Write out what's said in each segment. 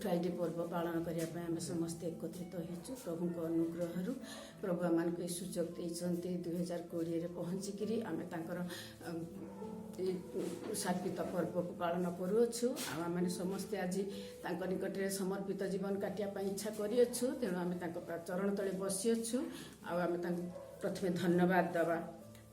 Friday ପର୍ବ ପାଳନ କରିବା ପାଇଁ ଆମେ ସମସ୍ତେ ଏକତ୍ରିତ ହେଇଛୁ। ପ୍ରଭୁଙ୍କ ଅନୁଗ୍ରହରୁ ପ୍ରଭୁ ଆମମାନଙ୍କୁ ଏହି ସୁଯୋଗ ଦେଇଛନ୍ତି। 2020ରେ ପହଞ୍ଚିକିରି ଆମେ ତାଙ୍କର ଏଇ କ୍ରୁଶାର୍ପିତ ପର୍ବକୁ ପାଳନ କରୁଅଛୁ। ଆଉ ଆମେ ସମସ୍ତେ ଆଜି ତାଙ୍କ ନିକଟରେ ସମର୍ପିତ ଜୀବନ କାଟିବା ପାଇଁ ଇଚ୍ଛା କରିଅଛୁ। ତେଣୁ ଆମେ ତାଙ୍କ ଚରଣ ତଳେ ବସିଅଛୁ ଆଉ ଆମେ ତାଙ୍କୁ ପ୍ରଥମେ ଧନ୍ୟବାଦ ଦେବା।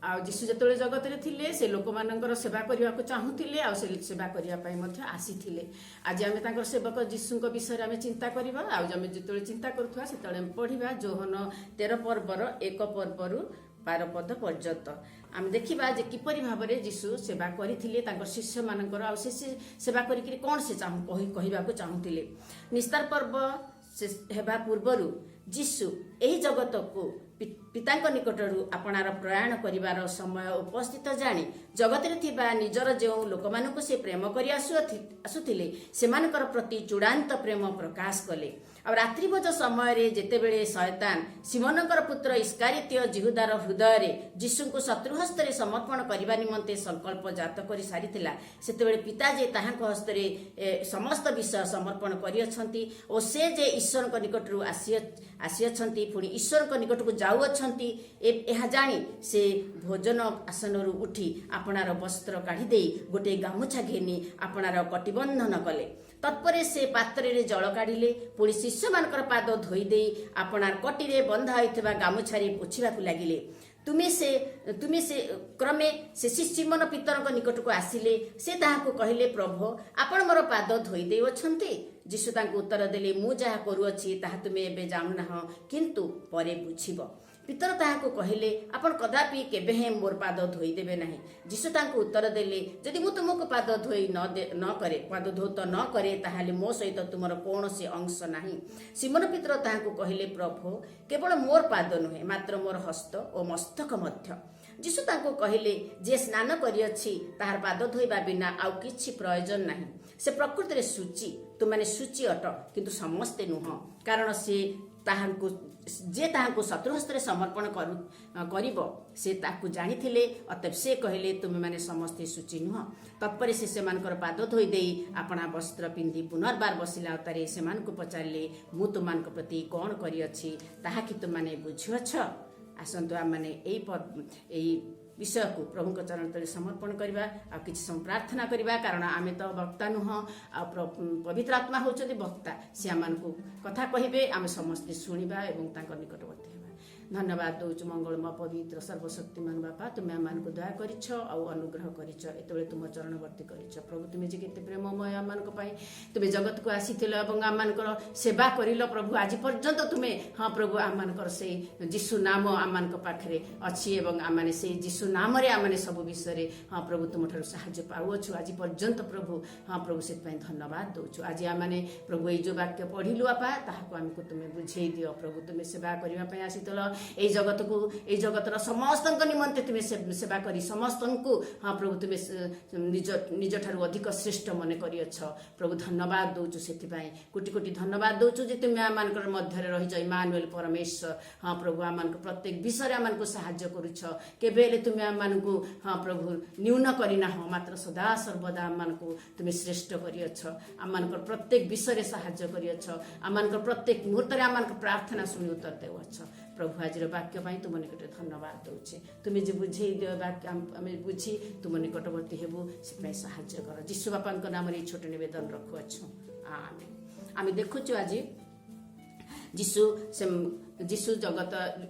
ଆଉ ଯୀଶୁ ଯେତେବେଳେ ଜଗତରେ ଥିଲେ, ସେ ଲୋକମାନଙ୍କର ସେବା କରିବାକୁ ଚାହୁଁଥିଲେ ଆଉ ସେ ସେବା କରିବା ପାଇଁ ମଧ୍ୟ ଆସିଥିଲେ। ଆଜି ଆମେ ତାଙ୍କର ସେବକ ଯୀଶୁଙ୍କ ବିଷୟରେ ଆମେ ଚିନ୍ତା କରିବା। ଆଉ ଆମେ ଯେତେବେଳେ ଚିନ୍ତା କରୁଥିବା, ସେତେବେଳେ ଆମେ ପଢିବା ଯୋହନ 13 ପର୍ବର 1 ପର୍ବରୁ 12 ପଦ ପର୍ଯ୍ୟନ୍ତ। ଆମେ ଦେଖିବା ଯେ କିପରି ଭାବରେ ଯୀଶୁ ସେବା କରିଥିଲେ ତାଙ୍କ ଶିଷ୍ୟମାନଙ୍କର ଆଉ ସେ ସେବା କରିକିରି କ'ଣ ସେ କହିବାକୁ ଚାହୁଁଥିଲେ। ନିସ୍ତାର ପର୍ବ ସେ ହେବା ପୂର୍ବରୁ ଯୀଶୁ ଏହି ଜଗତକୁ ପିତାଙ୍କ ନିକଟରୁ ଆପଣାର ପ୍ରୟାଣ କରିବାର ସମୟ ଉପସ୍ଥିତ ଜାଣି ଜଗତରେ ଥିବା ନିଜର ଯେଉଁ ଲୋକମାନଙ୍କୁ ସେ ପ୍ରେମ କରି ଆସୁଥିଲେ, ସେମାନଙ୍କର ପ୍ରତି ଚୂଡ଼ାନ୍ତ ପ୍ରେମ ପ୍ରକାଶ କଲେ। ଆଉ ରାତ୍ରିଭୋଜ ସମୟରେ ଯେତେବେଳେ ଶୟତାନ ଶିମୋନଙ୍କର ପୁତ୍ର ଇସ୍କାରିତୀୟ ଜିହୁଦାର ହୃଦୟରେ ଯୀଶୁଙ୍କୁ ଶତ୍ରୁ ହସ୍ତରେ ସମର୍ପଣ କରିବା ନିମନ୍ତେ ସଂକଳ୍ପ ଜାତ କରି ସାରିଥିଲା, ସେତେବେଳେ ପିତା ଯେ ତାହାଙ୍କ ହସ୍ତରେ ସମସ୍ତ ବିଷୟ ସମର୍ପଣ କରିଅଛନ୍ତି ଓ ସେ ଯେ ଈଶ୍ୱରଙ୍କ ନିକଟରୁ ଆସିଅଛନ୍ତି, ପୁଣି ଈଶ୍ୱରଙ୍କ ନିକଟକୁ ଯାଉଅଛନ୍ତି, ଏହା ଜାଣି ସେ ଭୋଜନ ଆସନରୁ ଉଠି ଆପଣାର ବସ୍ତ୍ର କାଢ଼ିଦେଇ ଗୋଟିଏ ଗାମୁଛା ଘେନି ଆପଣାର କଟିବନ୍ଧନ କଲେ। ତତ୍ପରେ ସେ ପାତ୍ରରେ ଜଳ କାଢ଼ିଲେ, ପୁଣି ଶିଷ୍ୟମାନଙ୍କର ପାଦ ଧୋଇ ଦେଇ ଆପଣାର କଟିରେ ବନ୍ଧା ହୋଇଥିବା ଗାମୁଛାରେ ପୋଛିବାକୁ ଲାଗିଲେ। ତୁମେ ସେ କ୍ରମେ ସେ ଶିମୋନ ପିତରଙ୍କ ନିକଟକୁ ଆସିଲେ। ସେ ତାହାକୁ କହିଲେ, "ପ୍ରଭୁ, ଆପଣ ମୋର ପାଦ ଧୋଇ ଦେଉଅଛନ୍ତି?" ଯୀଶୁ ତାଙ୍କୁ ଉତ୍ତର ଦେଲେ, "ମୁଁ ଯାହା କରୁଅଛି, ତାହା ତୁମେ ଏବେ ଜାଣୁନାହ, କିନ୍ତୁ ପରେ ବୁଝିବ।" ପିତର ତାହାକୁ କହିଲେ, "ଆପଣ କଦାପି କେବେ ହେଁ ମୋର ପାଦ ଧୋଇଦେବେ ନାହିଁ।" ଯୀଶୁ ତାଙ୍କୁ ଉତ୍ତର ଦେଲେ, "ଯଦି ମୁଁ ତୁମକୁ ପାଦ ଧୋଇ ନ ଦେ ନ କରେ ପାଦ ଧୌତ ନ କରେ, ତାହେଲେ ମୋ ସହିତ ତୁମର କୌଣସି ଅଂଶ ନାହିଁ।" ଶିମୋନ ପିତର ତାହାକୁ କହିଲେ, "ପ୍ରଭୁ, କେବଳ ମୋର ପାଦ ନୁହେଁ, ମାତ୍ର ମୋର ହସ୍ତ ଓ ମସ୍ତକ ମଧ୍ୟ।" ଯୀଶୁ ତାଙ୍କୁ କହିଲେ, "ଯିଏ ସ୍ନାନ କରିଅଛି, ତାହାର ପାଦ ଧୋଇବା ବିନା ଆଉ କିଛି ପ୍ରୟୋଜନ ନାହିଁ। ସେ ପ୍ରକୃତିରେ ଶୁଚି। ତୁମେମାନେ ଶୁଚି ଅଟ, କିନ୍ତୁ ସମସ୍ତେ ନୁହଁ।" କାରଣ ସେ ତାହାଙ୍କୁ ଯେ ତାହାଙ୍କୁ ଶତ୍ରୁହସ୍ତରେ ସମର୍ପଣ କରିବ, ସେ ତାକୁ ଜାଣିଥିଲେ। ଅତଏବ ସେ କହିଲେ, "ତୁମେମାନେ ସମସ୍ତେ ଶୁଚି ନୁହଁ।" ତତ୍ପରେ ସେ ସେମାନଙ୍କର ପାଦ ଧୋଇ ଦେଇ ଆପଣା ବସ୍ତ୍ର ପିନ୍ଧି ପୁନର୍ବାର ବସିଲା ଉତ୍ତାରେ ସେମାନଙ୍କୁ ପଚାରିଲେ, "ମୁଁ ତୁମମାନଙ୍କ ପ୍ରତି କ'ଣ କରିଅଛି, ତାହା କି ତୁମମାନେ ବୁଝୁଅଛ?" ଆସନ୍ତୁ ଆମମାନେ ଏଇ ବିଷୟକୁ ପ୍ରଭୁଙ୍କ ଚରଣ ତଳେ ସମର୍ପଣ କରିବା ଆଉ କିଛି ସମୟ ପ୍ରାର୍ଥନା କରିବା। କାରଣ ଆମେ ତ ବକ୍ତା ନୁହଁ ଆଉ ପବିତ୍ର ଆତ୍ମା ହେଉଛନ୍ତି ବକ୍ତା। ସେ ଆମମାନଙ୍କୁ କଥା କହିବେ, ଆମେ ସମସ୍ତେ ଶୁଣିବା ଏବଂ ତାଙ୍କ ନିକଟବର୍ତ୍ତୀ ହେବା। ଧନ୍ୟବାଦ ଦଉଛୁ ମଙ୍ଗଳମୟ, ପବିତ୍ର, ସର୍ବଶକ୍ତିମାନ ବାପା। ତୁମେ ଆମମାନଙ୍କୁ ଦୟା କରିଛ ଆଉ ଅନୁଗ୍ରହ କରିଛ, ଏତେବେଳେ ତୁମ ଚରଣବର୍ତ୍ତୀ କରିଛ। ପ୍ରଭୁ, ତୁମେ ଯେ କେତେ ପ୍ରେମମୟ, ଆମମାନଙ୍କ ପାଇଁ ତୁମେ ଜଗତକୁ ଆସିଥିଲ ଏବଂ ଆମମାନଙ୍କର ସେବା କରିଲ। ପ୍ରଭୁ, ଆଜି ପର୍ଯ୍ୟନ୍ତ ତୁମେ, ହଁ ପ୍ରଭୁ, ଆମମାନଙ୍କର ସେଇ ଯୀଶୁ ନାମ ଆମମାନଙ୍କ ପାଖରେ ଅଛି ଏବଂ ଆମମାନେ ସେଇ ଯୀଶୁ ନାମରେ ଆମମାନେ ସବୁ ବିଷୟରେ, ହଁ ପ୍ରଭୁ, ତୁମଠାରୁ ସାହାଯ୍ୟ ପାଉଅଛୁ ଆଜି ପର୍ଯ୍ୟନ୍ତ। ପ୍ରଭୁ, ହଁ ପ୍ରଭୁ, ସେଥିପାଇଁ ଧନ୍ୟବାଦ ଦଉଛୁ। ଆଜି ଆମମାନେ ପ୍ରଭୁ, ଏଇ ଯୋଉ ବାକ୍ୟ ପଢିଲୁ ବାପା, ତାହାକୁ ଆମକୁ ତୁମେ ବୁଝେଇ ଦିଅ। ପ୍ରଭୁ, ତୁମେ ସେବା କରିବା ପାଇଁ ଆସିଥିଲ ଏଇ ଜଗତକୁ। ଏଇ ଜଗତର ସମସ୍ତଙ୍କ ନିମନ୍ତେ ତୁମେ ସେବା କରି ସମସ୍ତଙ୍କୁ, ହଁ ପ୍ରଭୁ, ତୁମେ ନିଜଠାରୁ ଅଧିକ ଶ୍ରେଷ୍ଠ ମନେ କରିଅଛ। ପ୍ରଭୁ, ଧନ୍ୟବାଦ ଦଉଛୁ ସେଥିପାଇଁ। କୋଟି କୋଟି ଧନ୍ୟବାଦ ଦଉଛୁ ଯେ ତୁମେ ଆମମାନଙ୍କର ମଧ୍ୟରେ ରହିଛ, ଇମାନୁଏଲ ପରମେଶ୍ୱର। ହଁ ପ୍ରଭୁ, ଆମମାନଙ୍କ ପ୍ରତ୍ୟେକ ବିଷୟରେ ଆମମାନଙ୍କୁ ସାହାଯ୍ୟ କରୁଛ। କେବେ ହେଲେ ତୁମେ ଆମମାନଙ୍କୁ, ହଁ ପ୍ରଭୁ, ନ୍ୟୁନ କରିନାହ, ମାତ୍ର ସଦା ସର୍ବଦା ଆମମାନଙ୍କୁ ତୁମେ ଶ୍ରେଷ୍ଠ କରିଅଛ। ଆମମାନଙ୍କର ପ୍ରତ୍ୟେକ ବିଷୟରେ ସାହାଯ୍ୟ କରିଅଛ। ଆମମାନଙ୍କର ପ୍ରତ୍ୟେକ ମୁହୂର୍ତ୍ତରେ ଆମମାନଙ୍କ ପ୍ରାର୍ଥନା ଶୁଣି ଉତ୍ତର ଦେଉଅଛ। ପ୍ରଭୁ, ଆଜିର ବାକ୍ୟ ପାଇଁ ତୁମ ନିକଟରେ ଧନ୍ୟବାଦ ଦଉଛି। ତୁମେ ଯେ ବୁଝେଇ ଦିଅ ବାକ୍ୟ, ଆମେ ବୁଝି ତୁମ ନିକଟବର୍ତ୍ତୀ ହେବୁ, ସେଥିପାଇଁ ସାହାଯ୍ୟ କର। ଯୀଶୁ ବାପାଙ୍କ ନାମରେ ଏଇ ଛୋଟ ନିବେଦନ ରଖୁଅଛୁ, ଆମେନ୍। ଆମେ ଦେଖୁଛୁ ଆଜି ଯୀଶୁ ସେ ଯୀଶୁ ଜଗତ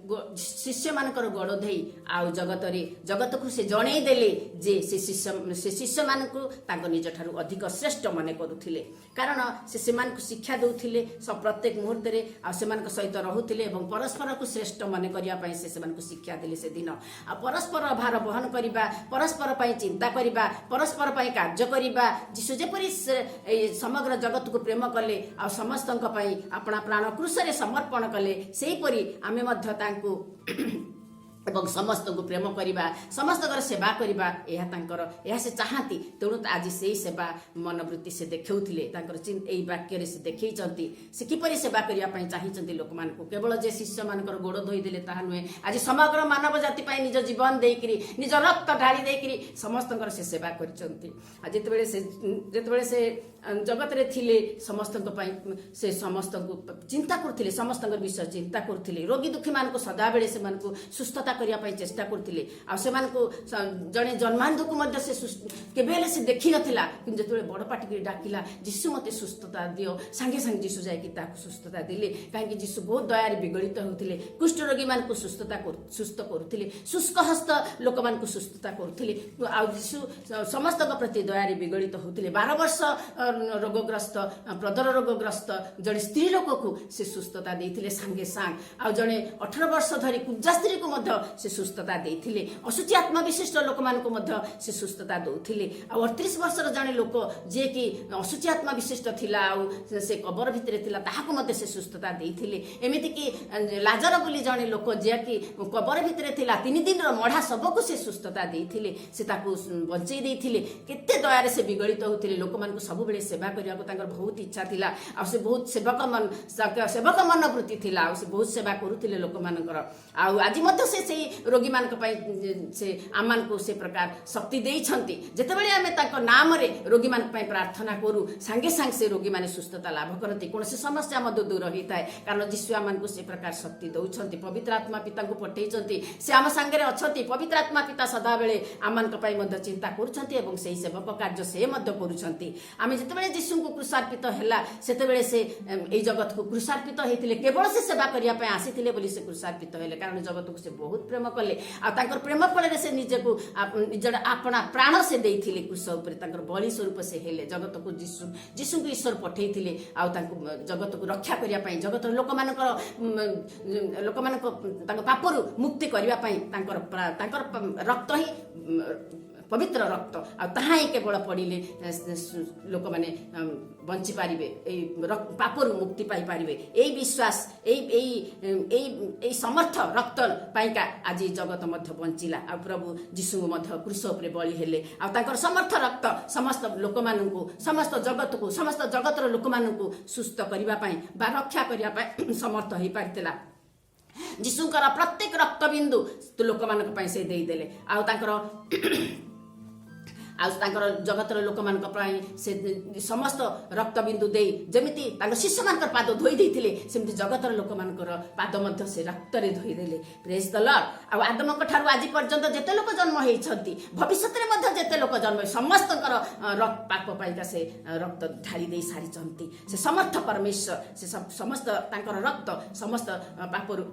ଶିଷ୍ୟମାନଙ୍କର ଗୋଡ଼ ଧୋଇ ଆଉ ଜଗତକୁ ସେ ଜଣେଇ ଦେଲେ ଯେ ସେ ଶିଷ୍ୟମାନଙ୍କୁ ତାଙ୍କ ନିଜଠାରୁ ଅଧିକ ଶ୍ରେଷ୍ଠ ମନେ କରୁଥିଲେ। କାରଣ ସେ ସେମାନଙ୍କୁ ଶିକ୍ଷା ଦେଉଥିଲେ ପ୍ରତ୍ୟେକ ମୁହୂର୍ତ୍ତରେ ଆଉ ସେମାନଙ୍କ ସହିତ ରହୁଥିଲେ ଏବଂ ପରସ୍ପରକୁ ଶ୍ରେଷ୍ଠ ମନେ କରିବା ପାଇଁ ସେ ସେମାନଙ୍କୁ ଶିକ୍ଷା ଦେଲେ ସେଦିନ। ଆଉ ପରସ୍ପର ଭାର ବହନ କରିବା, ପରସ୍ପର ପାଇଁ ଚିନ୍ତା କରିବା, ପରସ୍ପର ପାଇଁ କାର୍ଯ୍ୟ କରିବା। ଯୀଶୁ ଯେପରି ଏଇ ସମଗ୍ର ଜଗତକୁ ପ୍ରେମ କଲେ ଆଉ ସମସ୍ତଙ୍କ ପାଇଁ ଆପଣା ପ୍ରାଣ କ୍ରୁଶରେ ସମର୍ପଣ କଲେ, ସେହିପରି ଆମେ ମଧ୍ୟ ତାଙ୍କୁ ଏବଂ ସମସ୍ତଙ୍କୁ ପ୍ରେମ କରିବା, ସମସ୍ତଙ୍କର ସେବା କରିବା, ଏହା ତାଙ୍କର, ଏହା ସେ ଚାହାନ୍ତି। ତେଣୁ ଆଜି ସେଇ ସେବା ମନୋବୃତ୍ତି ସେ ଦେଖାଉଥିଲେ। ତାଙ୍କର ଏଇ ବାକ୍ୟରେ ସେ ଦେଖେଇଛନ୍ତି ସେ କିପରି ସେବା କରିବା ପାଇଁ ଚାହିଁଛନ୍ତି ଲୋକମାନଙ୍କୁ। କେବଳ ଯେ ଶିଷ୍ୟମାନଙ୍କର ଗୋଡ଼ ଧୋଇଦେଲେ ତାହା ନୁହେଁ, ଆଜି ସମଗ୍ର ମାନବ ଜାତି ପାଇଁ ନିଜ ଜୀବନ ଦେଇକିରି, ନିଜ ରକ୍ତ ଢାଳି ଦେଇକିରି ସମସ୍ତଙ୍କର ସେ ସେବା କରିଛନ୍ତି। ଆଉ ଯେତେବେଳେ ସେ ଜଗତରେ ଥିଲେ, ସମସ୍ତଙ୍କ ପାଇଁ ସେ ସମସ୍ତଙ୍କୁ ଚିନ୍ତା କରୁଥିଲେ, ସମସ୍ତଙ୍କର ବିଷୟ ଚିନ୍ତା କରୁଥିଲେ। ରୋଗୀ ଦୁଃଖୀମାନଙ୍କୁ ସଦାବେଳେ ସେମାନଙ୍କୁ ସୁସ୍ଥତା କରିବା ପାଇଁ ଚେଷ୍ଟା କରୁଥିଲେ। ଆଉ ସେମାନଙ୍କୁ ଜଣେ ଜନ୍ମାନ୍ଧକୁ ମଧ୍ୟ ସେ କେବେ ହେଲେ ସେ ଦେଖିନଥିଲା, କିନ୍ତୁ ଯେତେବେଳେ ବଡ଼ ପାଟି କରି ଡାକିଲା, "ଯୀଶୁ, ମୋତେ ସୁସ୍ଥତା ଦିଅ", ସାଙ୍ଗେ ସାଙ୍ଗେ ଯୀଶୁ ଯାଇକି ତାକୁ ସୁସ୍ଥତା ଦେଲେ। କାହିଁକି ଯୀଶୁ ବହୁତ ଦୟାରେ ବିଗଳିତ ହେଉଥିଲେ। କୁଷ୍ଠ ରୋଗୀମାନଙ୍କୁ ସୁସ୍ଥ କରୁଥିଲେ, ଶୁଷ୍କ ହସ୍ତ ଲୋକମାନଙ୍କୁ ସୁସ୍ଥତା କରୁଥିଲେ। ଆଉ ଯୀଶୁ ସମସ୍ତଙ୍କ ପ୍ରତି ଦୟାରେ ବିଗଳିତ ହେଉଥିଲେ। 12 ବର୍ଷ ରୋଗଗ୍ରସ୍ତ, ପ୍ରଦର ରୋଗଗ୍ରସ୍ତ ଜଣେ ସ୍ତ୍ରୀ ଲୋକକୁ ସେ ସୁସ୍ଥତା ଦେଇଥିଲେ ସାଙ୍ଗେ ସାଙ୍ଗ। ଆଉ ଜଣେ 18 ବର୍ଷ ଧରି କୁବ୍ଜା ସ୍ତ୍ରୀକୁ ମଧ୍ୟ ସେ ସୁସ୍ଥତା ଦେଇଥିଲେ। ଅଶୁଚି ଆତ୍ମା ବିଶିଷ୍ଟ ଲୋକମାନଙ୍କୁ ମଧ୍ୟ ସେ ସୁସ୍ଥତା ଦଉଥିଲେ। ଆଉ 38 ବର୍ଷର ଜଣେ ଲୋକ, ଯିଏକି ଅଶୁଚି ଆତ୍ମା ବିଶିଷ୍ଟ ଥିଲା ଆଉ ସେ କବର ଭିତରେ ଥିଲା, ତାହାକୁ ମଧ୍ୟ ସେ ସୁସ୍ଥତା ଦେଇଥିଲେ। ଏମିତିକି ଲାଜର ବୋଲି ଜଣେ ଲୋକ, ଯିଏକି କବର ଭିତରେ ଥିଲା, 3 ଦିନର ମଢା ଶବକୁ ସେ ସୁସ୍ଥତା ଦେଇଥିଲେ, ସେ ତାକୁ ବଞ୍ଚେଇ ଦେଇଥିଲେ। କେତେ ଦୟାରେ ସେ ବିଗଳିତ ହେଉଥିଲେ। ଲୋକମାନଙ୍କୁ ସବୁବେଳେ ସେବା କରିବାକୁ ତାଙ୍କର ବହୁତ ଇଚ୍ଛା ଥିଲା। ଆଉ ସେ ବହୁତ ସେବକ ମନୋବୃତ୍ତି ଥିଲା ଆଉ ସେ ବହୁତ ସେବା କରୁଥିଲେ ଲୋକମାନଙ୍କର। ଆଉ ଆଜି ମଧ୍ୟ ସେ ସେଇ ରୋଗୀମାନଙ୍କ ପାଇଁ ସେ ଆମମାନଙ୍କୁ ସେ ପ୍ରକାର ଶକ୍ତି ଦେଇଛନ୍ତି। ଯେତେବେଳେ ଆମେ ତାଙ୍କ ନାମରେ ରୋଗୀମାନଙ୍କ ପାଇଁ ପ୍ରାର୍ଥନା କରୁ, ସାଙ୍ଗେ ସାଙ୍ଗେ ସେ ରୋଗୀମାନେ ସୁସ୍ଥତା ଲାଭ କରନ୍ତି, କୌଣସି ସମସ୍ୟା ମଧ୍ୟ ଦୂର ହୋଇଥାଏ। କାରଣ ଯୀଶୁ ଆମମାନଙ୍କୁ ସେ ପ୍ରକାର ଶକ୍ତି ଦଉଛନ୍ତି। ପବିତ୍ର ଆତ୍ମା ପିତାଙ୍କୁ ପଠେଇଛନ୍ତି, ସେ ଆମ ସାଙ୍ଗରେ ଅଛନ୍ତି। ପବିତ୍ର ଆତ୍ମା ପିତା ସଦାବେଳେ ଆମମାନଙ୍କ ପାଇଁ ମଧ୍ୟ ଚିନ୍ତା କରୁଛନ୍ତି ଏବଂ ସେଇ ସେବକ କାର୍ଯ୍ୟ ସେ ମଧ୍ୟ କରୁଛନ୍ତି। ଆମେ ଯେତେବେଳେ ଯୀଶୁଙ୍କୁ କ୍ରୁଶାର୍ପିତ ହେଲା, ସେତେବେଳେ ସେ ଏଇ ଜଗତକୁ କ୍ରୁଶାର୍ପିତ ହେଇଥିଲେ। କେବଳ ସେ ସେବା କରିବା ପାଇଁ ଆସିଥିଲେ ବୋଲି ସେ କ୍ରୁଶାର୍ପିତ ହେଲେ। କାରଣ ଜଗତକୁ ସେ ବହୁତ ପ୍ରେମ କଲେ ଆଉ ତାଙ୍କର ପ୍ରେମ ଫଳରେ ସେ ନିଜକୁ ନିଜର ଆପଣା ପ୍ରାଣ ସେ ଦେଇଥିଲେ କ୍ରୁଶ ଉପରେ। ତାଙ୍କର ବଳି ସ୍ୱରୂପ ସେ ହେଲେ। ଜଗତକୁ ଯୀଶୁଙ୍କୁ ଈଶ୍ୱର ପଠେଇଥିଲେ ଆଉ ତାଙ୍କୁ ଜଗତକୁ ରକ୍ଷା କରିବା ପାଇଁ, ଜଗତର ଲୋକମାନଙ୍କ ତାଙ୍କ ପାପରୁ ମୁକ୍ତି କରିବା ପାଇଁ ତାଙ୍କର ରକ୍ତ ହିଁ ପବିତ୍ର ରକ୍ତ। ଆଉ ତାହା ହିଁ କେବଳ ପଡ଼ିଲେ ଲୋକମାନେ ବଞ୍ଚିପାରିବେ, ଏଇ ପାପରୁ ମୁକ୍ତି ପାଇପାରିବେ। ଏଇ ବିଶ୍ୱାସ, ଏଇ ଏଇ ଏଇ ଏଇ ସମର୍ଥ ରକ୍ତ ପାଇଁକା ଆଜି ଜଗତ ମଧ୍ୟ ବଞ୍ଚିଲା। ଆଉ ପ୍ରଭୁ ଯୀଶୁଙ୍କୁ ମଧ୍ୟ କ୍ରୁଶ ଉପରେ ବଳି ହେଲେ ଆଉ ତାଙ୍କର ସମର୍ଥ ରକ୍ତ ସମସ୍ତ ଲୋକମାନଙ୍କୁ, ସମସ୍ତ ଜଗତକୁ, ସମସ୍ତ ଜଗତର ଲୋକମାନଙ୍କୁ ସୁସ୍ଥ କରିବା ପାଇଁ ବା ରକ୍ଷା କରିବା ପାଇଁ ସମର୍ଥ ହେଇପାରିଥିଲା। ଯୀଶୁଙ୍କର ପ୍ରତ୍ୟେକ ରକ୍ତ ବିନ୍ଦୁ ଲୋକମାନଙ୍କ ପାଇଁ ସେ ଦେଇଦେଲେ। ଆଉ ତାଙ୍କର ଜଗତର ଲୋକମାନଙ୍କ ପାଇଁ ସେ ସମସ୍ତ ରକ୍ତବିନ୍ଦୁ ଦେଇ ଯେମିତି ତାଙ୍କ ଶିଷ୍ୟମାନଙ୍କର ପାଦ ଧୋଇ ଦେଇଥିଲେ, ସେମିତି ଜଗତର ଲୋକମାନଙ୍କର ପାଦ ମଧ୍ୟ ସେ ରକ୍ତରେ ଧୋଇଦେଲେ। Praise the Lord. ଆଉ ଆଦମଙ୍କ ଠାରୁ ଆଜି ପର୍ଯ୍ୟନ୍ତ ଯେତେ ଲୋକ ଜନ୍ମ ହେଇଛନ୍ତି, ଭବିଷ୍ୟତରେ ମଧ୍ୟ ଯେତେ ଲୋକ ଜନ୍ମ ହେବେ, ସମସ୍ତଙ୍କର ପାପ ପାଇଁକା ସେ ରକ୍ତ ଢାଳି ଦେଇ ସାରିଛନ୍ତି। ସେ ସମର୍ଥ ପରମେଶ୍ୱର। ସେ ସମସ୍ତ ତାଙ୍କର ରକ୍ତ ସମସ୍ତ ପାପରୁ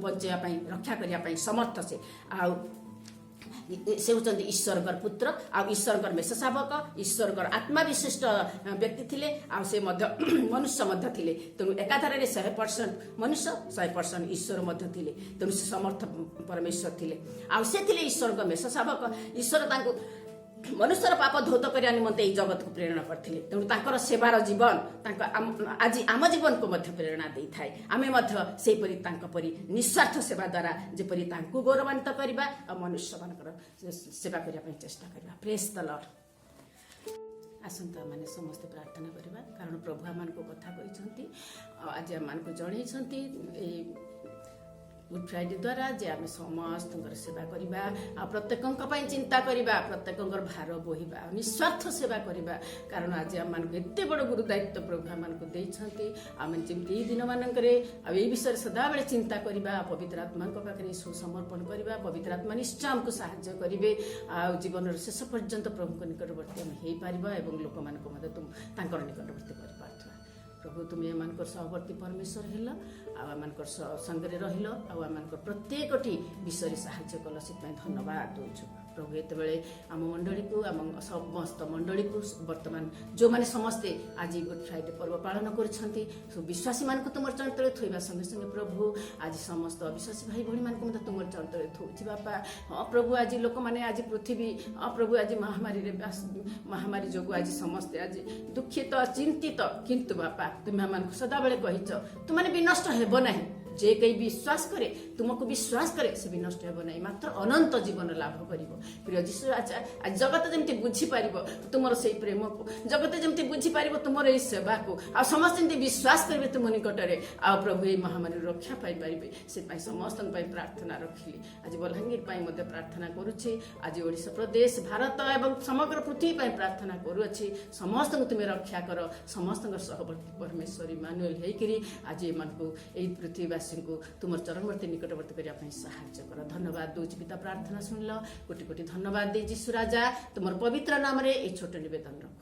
ବଞ୍ଚେଇବା ପାଇଁ, ରକ୍ଷା କରିବା ପାଇଁ ସମର୍ଥ ସେ। ଆଉ ସେ ହେଉଛନ୍ତି ଈଶ୍ୱରଙ୍କର ପୁତ୍ର ଆଉ ଈଶ୍ୱରଙ୍କର ମେଷ ଶାବକ, ଈଶ୍ୱରଙ୍କର ଆତ୍ମା ବିଶିଷ୍ଟ ବ୍ୟକ୍ତି ଥିଲେ ଆଉ ସେ ମଧ୍ୟ ମନୁଷ୍ୟ ମଧ୍ୟ ଥିଲେ। ତେଣୁ ଏକାଧାରରେ 100% ମନୁଷ୍ୟ, 100% ଈଶ୍ୱର ମଧ୍ୟ ଥିଲେ। ତେଣୁ ସେ ସମର୍ଥ ପରମେଶ୍ୱର ଥିଲେ ଆଉ ସେ ଥିଲେ ଈଶ୍ୱରଙ୍କ ମେଷ ଶାବକ। ଈଶ୍ୱର ତାଙ୍କୁ ମନୁଷ୍ୟର ପାପ ଧୌତ କରିବା ନିମନ୍ତେ ଏଇ ଜଗତକୁ ପ୍ରେରଣ କରିଥିଲେ। ତେଣୁ ତାଙ୍କର ସେବାର ଜୀବନ ତାଙ୍କ ଆଜି ଆମ ଜୀବନକୁ ମଧ୍ୟ ପ୍ରେରଣା ଦେଇଥାଏ। ଆମେ ମଧ୍ୟ ସେହିପରି ତାଙ୍କ ପରି ନିସ୍ୱାର୍ଥ ସେବା ଦ୍ୱାରା ଯେପରି ତାଙ୍କୁ ଗୌରବାନ୍ୱିତ କରିବା ଆଉ ମନୁଷ୍ୟମାନଙ୍କର ସେବା କରିବା ପାଇଁ ଚେଷ୍ଟା କରିବା। Praise the Lord. ଆସନ୍ତୁ ଆମେ ସମସ୍ତେ ପ୍ରାର୍ଥନା କରିବା। କାରଣ ପ୍ରଭୁ ଆମମାନଙ୍କୁ କଥା କହିଛନ୍ତି ଆଉ ଆଜି ଆମମାନଙ୍କୁ ଜଣେଇଛନ୍ତି ଏଇ ଗୁଡ୍ ଫ୍ରାଇଡେ ଦ୍ୱାରା ଯେ ଆମେ ସମସ୍ତଙ୍କର ସେବା କରିବା ଆଉ ପ୍ରତ୍ୟେକଙ୍କ ପାଇଁ ଚିନ୍ତା କରିବା, ପ୍ରତ୍ୟେକଙ୍କର ଭାର ବୋହିବା ଆଉ ନିସ୍ୱାର୍ଥ ସେବା କରିବା। କାରଣ ଆଜି ଆମମାନଙ୍କୁ ଏତେ ବଡ଼ ଗୁରୁ ଦାୟିତ୍ୱ ପ୍ରଭୁ ଆମମାନଙ୍କୁ ଦେଇଛନ୍ତି। ଆମେ ଯେମିତି ଏଇ ଦିନମାନଙ୍କରେ ଆଉ ଏଇ ବିଷୟରେ ସଦାବେଳେ ଚିନ୍ତା କରିବା, ପବିତ୍ର ଆତ୍ମାଙ୍କ ପାଖରେ ଏସବୁ ସମର୍ପଣ କରିବା। ପବିତ୍ର ଆତ୍ମା ନିଶ୍ଚୟ ଆମକୁ ସାହାଯ୍ୟ କରିବେ ଆଉ ଜୀବନର ଶେଷ ପର୍ଯ୍ୟନ୍ତ ପ୍ରଭୁଙ୍କ ନିକଟବର୍ତ୍ତୀ ଆମେ ହେଇପାରିବା ଏବଂ ଲୋକମାନଙ୍କୁ ମଧ୍ୟ ତାଙ୍କର ନିକଟବର୍ତ୍ତୀ କରିପାରୁଥିବା। ପ୍ରଭୁ, ତୁମେ ଏମାନଙ୍କର ସହବର୍ତ୍ତୀ ପରମେଶ୍ୱର ହେଲ ଆଉ ଏମାନଙ୍କର ସଙ୍ଗରେ ରହିଲ ଆଉ ଏମାନଙ୍କର ପ୍ରତ୍ୟେକଟି ବିଷୟରେ ସାହାଯ୍ୟ କଲ, ସେଥିପାଇଁ ଧନ୍ୟବାଦ ଦେଉଛୁ। ପ୍ରଭୁ, ଏତେବେଳେ ଆମ ମଣ୍ଡଳୀକୁ, ଆମ ସମସ୍ତ ମଣ୍ଡଳୀକୁ, ବର୍ତ୍ତମାନ ଯେଉଁମାନେ ସମସ୍ତେ ଆଜି ଗୁଡ୍ ଫ୍ରାଇଡେ ପର୍ବ ପାଳନ କରୁଛନ୍ତି, ସବୁ ବିଶ୍ୱାସୀମାନଙ୍କୁ ତୁମର ଚରଣତଳେ ଥୋଇବା ସଙ୍ଗେ ସଙ୍ଗେ ପ୍ରଭୁ, ଆଜି ସମସ୍ତ ଅବିଶ୍ୱାସୀ ଭାଇ ଭଉଣୀମାନଙ୍କୁ ମଧ୍ୟ ତୁମର ଚରଣତଳେ ଥୋଉଛି ବାପା। ହଁ ପ୍ରଭୁ, ଆଜି ଲୋକମାନେ, ଆଜି ପୃଥିବୀ, ହଁ ପ୍ରଭୁ, ଆଜି ମହାମାରୀ ଯୋଗୁଁ ଆଜି ସମସ୍ତେ ଆଜି ଦୁଃଖିତ, ଚିନ୍ତିତ। କିନ୍ତୁ ବାପା, ତୁମେ ଆମମାନଙ୍କୁ ସଦାବେଳେ କହିଛ, ତୁମେ ବିନଷ୍ଟ ହେବ ନାହିଁ। ଯେ କେହି ବିଶ୍ୱାସ କରେ, ତୁମକୁ ବିଶ୍ୱାସ କରେ, ସେ ବିନଷ୍ଟ ହେବ ନାହିଁ, ମାତ୍ର ଅନନ୍ତ ଜୀବନ ଲାଭ କରିବ। ପ୍ରିୟ ଯୀଶୁ ରାଜା, ଆଜି ଜଗତ ଯେମିତି ବୁଝିପାରିବ ତୁମର ସେଇ ପ୍ରେମକୁ, ଜଗତ ଯେମିତି ବୁଝିପାରିବ ତୁମର ଏଇ ସେବାକୁ, ଆଉ ସମସ୍ତେ ଯେମିତି ବିଶ୍ୱାସ କରିବେ ତୁମ ନିକଟରେ, ଆଉ ପ୍ରଭୁ ଏଇ ମହାମାରୀରୁ ରକ୍ଷା ପାଇପାରିବେ, ସେଥିପାଇଁ ସମସ୍ତଙ୍କ ପାଇଁ ପ୍ରାର୍ଥନା ରଖିଲି। ଆଜି ବଲାଙ୍ଗୀର ପାଇଁ ମଧ୍ୟ ପ୍ରାର୍ଥନା କରୁଛି। ଆଜି ଓଡ଼ିଶା ପ୍ରଦେଶ, ଭାରତ ଏବଂ ସମଗ୍ର ପୃଥିବୀ ପାଇଁ ପ୍ରାର୍ଥନା କରୁଅଛି। ସମସ୍ତଙ୍କୁ ତୁମେ ରକ୍ଷା କର। ସମସ୍ତଙ୍କ ସହବର୍ତ୍ତୀ ପରମେଶ୍ୱର ଇମାନୁଏଲ ହେଇକିରି ଆଜି ଏମାନଙ୍କୁ, ଏଇ ପୃଥିବୀବାସୀଙ୍କୁ ତୁମର ଚରଣବର୍ତ୍ତୀ ନିକଟବର୍ତ୍ତୀ କରିବା ପାଇଁ ସାହାଯ୍ୟ କର। ଧନ୍ୟବାଦ ଦଉଛି ପିତା, ପ୍ରାର୍ଥନା ଶୁଣିଲ। କୋଟି କୋଟି ଧନ୍ୟବାଦ ଦେଇ ଯୀଶୁ ରାଜା, ତୁମର ପବିତ୍ର ନାମରେ ଏଇ ଛୋଟ ନିବେଦନ ରଖୁଛି।